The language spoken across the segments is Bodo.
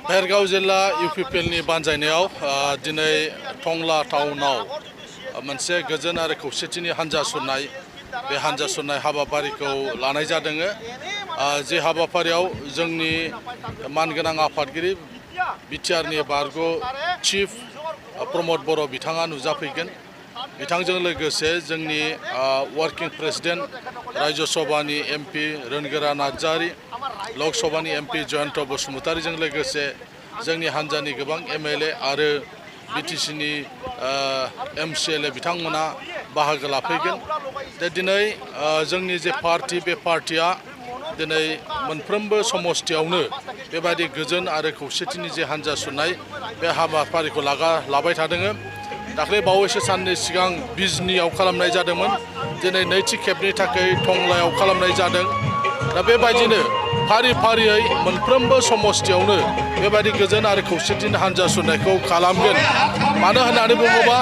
भेरगाव जिल्ला इउपिपिएलनि बानजायनायाव दिनै टंला टाउनाव मोनसे गोजोन आरो खौसेथिनि हानजा सुरनाय बे हानजा सुरनाय हाबाफारिखौ लानाय जादों। जे हाबाफारियाव जोंनि मानगोनां आफादगिरि बिटिआरनि बारग' चिफ प्रमद बर' बिथाङा नुजाफैगोन। बिथांजों लोगोसे जोंनि वर्किं प्रेसिडेन्ट राज्य सभानि एमपि रोनगोरा नार्जारी, लक सभानि एमपि जयन्त बसुमतारीजों लोगोसे जोंनि हानजानि गोबां एमएलए आरो बिटिसिनि एमसिएलए बिथांमोना बाहागो लाफैगोन। दिनै जोंनि जे पार्टी बे पार्टीया दिनै मोनफ्रोमबो समस्थियावनो बेबायदि गोजोन आरो खौसेथिनि जे हानजा सुरनाय बे हाबाफारिखौ लाबाय थादों। दाख्लै बावैसो साननि सिगां बिजनीआव खालामनाय जादोंमोन, दिनै नैथि खेबनि थाखाय टंलायाव खालामनाय जादों। दा बेबायदिनो फारि फारियै मोनफ्रोमबो समस्थियावनो बेबायदि गोजोन आरो खौसेथिनि हानजा सुरनायखौ खालामगोन। मानो होननानै बुङोबा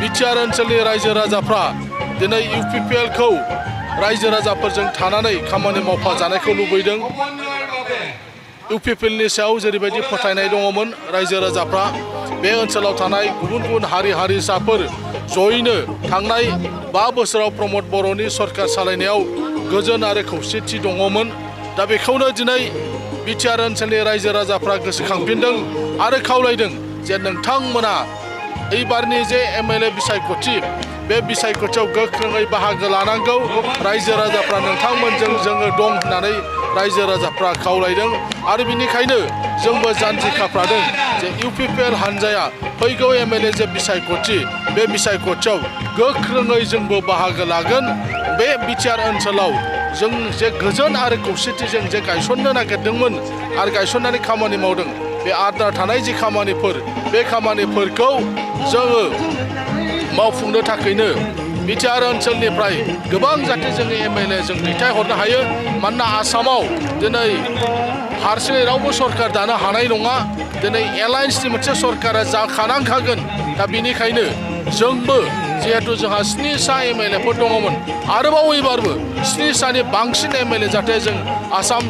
बिटिआर ओनसोलनि रायजो राजाफ्रा दिनै इउपिपिएलखौ रायजो राजाफोरजों थानानै खामानि मावफाजानायखौ लुबैदों। इउपिपिएलनि सायाव जेरैबायदि फोथायनाय दङमोन रायजो राजाफ्रा, बे ओनसोलाव थानाय गुबुन गुबुन हारि हारिसाफोर जयैनो थांनाय 5 बोसोराव प्रमद बर'नि सरकार सालायनायाव गोजोन आरो खौसेथि दङमोन। दा बेखौनो दिनै बिटिआर ओनसोलनि रायजो राजाफ्रा गोसोखांफिनदों आरो खावलायदों जे नोंथांमोना एबारनि जे एमएलए बिसायख'थि बे बिसायख'थियाव गोख्रोङै बाहागो लानांगौ। रायजो राजाफ्रा नोंथांमोनजों जोङो दं होननानै रायजो राजाफ्रा खावलायदों आरो बिनिखायनो जोंबो जानजि खाफ्रादों जे इउपिपिएल हानजाया फैगौ एमएलए जे बिसायख'थि बे बिसायख'थियाव गोख्रोङै जोंबो बाहागो लागोन। बे बिटिआर ओनसोलाव जों जे गोजोन आरो खौसेथि जों जे गायसननो नागिरदोंमोन आरो गायसननानै खामानि मावदों, बे आद्रा थानाय जि खामानिफोर बे खामानिफोरखौ जोङो मावफुंनो थाखायनो बिटिआर ओनसोलनिफ्राय गोबां जाहाथे जोंनि एमएलए जों दैथायहरनो हायो। मानोना आसामाव दिनै हारसिङै रावबो सरकार दानो हानाय नङा। दिनै एलायन्सनि मोनसे सरकारा जाखानांखागोन। दा बेनिखायनो जोंबो जिहेतु जोंहा 7सा एमएलएफोर दङमोन, आरोबाव एबारबो 7सानि बांसिन एमएलए जाहाथे जों आसाम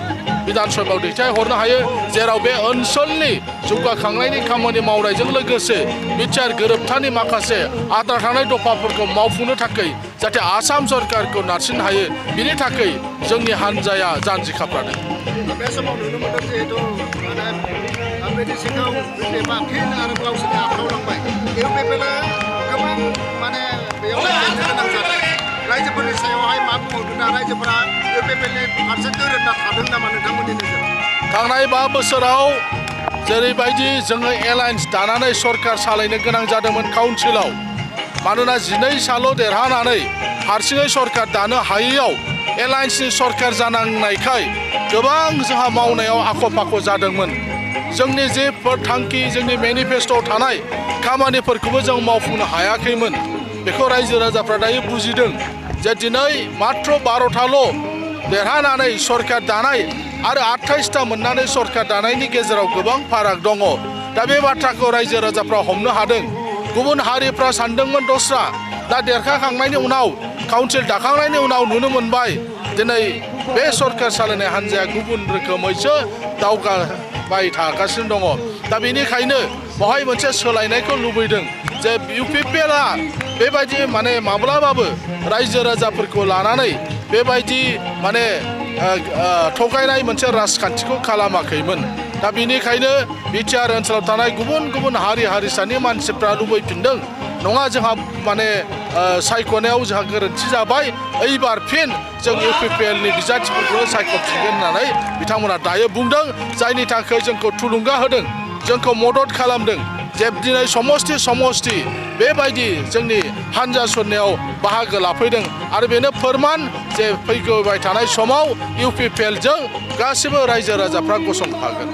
बिधान सभायाव दैथायहरनो हायो, जेराव बे ओनसोलनि जौगाखांनायनि खामानि मावनायजों लोगोसे बिटिआर गोरोबथानि माखासे आद्रा थानाय दफाफोरखौ मावफुंनो थाखाय जाहाथे आसाम सरकारखौ नारसिननो हायो, बिनि थाखाय जोंनि हानजाया जानजि खाफ्रादों। बे समाव नुनो मोनदों जिहेतु मेडिसिनखौ बिटिएफआ फिन आरो गावसोरनि आखायाव लांबाय। इउपिपिएलआ गोबां बेयाव गोनां जादों। रायजोफोरनि सायावहाय मा बुंहरगोन दा? रायजोफोरा इउपिपिएलनि फारसे दोरोदना थादों नामा नोंथांमोननि नोजोर? थांनाय 5 बोसोराव जेरैबायदि जोङो एलायन्स दानानै सरकार सालायनो गोनां जादोंमोन काउन्सिलाव, मानोना 12 साल' देरहानानै हारसिङै सरकार दानो हायैयाव एलायन्सनि सरकार जानांनायखाय गोबां जोंहा मावनायाव आख' फाख' जादोंमोन। जोंनि जे थांखि जोंनि मेनिफेस्ट'आव थानाय खामानिफोरखौबो जों मावफुंनो हायाखैमोन। बेखौ रायजो राजाफ्रा दायो बुजिदों जे दिनै मात्र 12थाल' देरहानानै सरकार दानाय आरो 28टा मोननानै सरकार दानायनि गेजेराव गोबां फाराग दङ। दा बे बाथ्राखौ रायजो राजाफ्रा हमनो हादों। गुबुन हारिफ्रा सानदोंमोन दस्रा, दा देरखाखांनायनि उनाव काउन्सिल दाखांनायनि उनाव नुनो मोनबाय दिनै बे सरकार सालायनाय हान्जाया गुबुन रोखोमैसो दावगाबाय थागासिनो दङ। दा बेनिखायनो बेवहाय मोनसे सोलायनायखौ लुबैदों जे इउपिपिएलआ बेबायदि माब्लाबाबो रायजो राजाफोरखौ लानानै बेबायदि थगायनाय मोनसे राजखान्थिखौ खालामाखैमोन। दा बेनिखायनो बिटिआर ओनसोलाव थानाय गुबुन गुबुन हारि हारिसानि मानसिफ्रा लुबैफिनदों, नङा जोंहा सायख'नायाव जोंहा गोरोन्थि जाबाय, एबार फिन जों इउपिपिएलनि बिजाथिफोरखौनो सायख'फिनगोन होननानै बिथांमोना दायो बुंदों। जायनि थाखाय जोंखौ थुलुंगा होदों, जोंखौ मदद खालामदों जे दिनै समस्ति बेबायदि जोंनि हानजा सुरनायाव बाहागो लाफैदों। आरो बेनो फोरमान जे फैबाय थानाय समाव इउपिपिएलजों गासिबो रायजो राजाफ्रा गसंफागोन।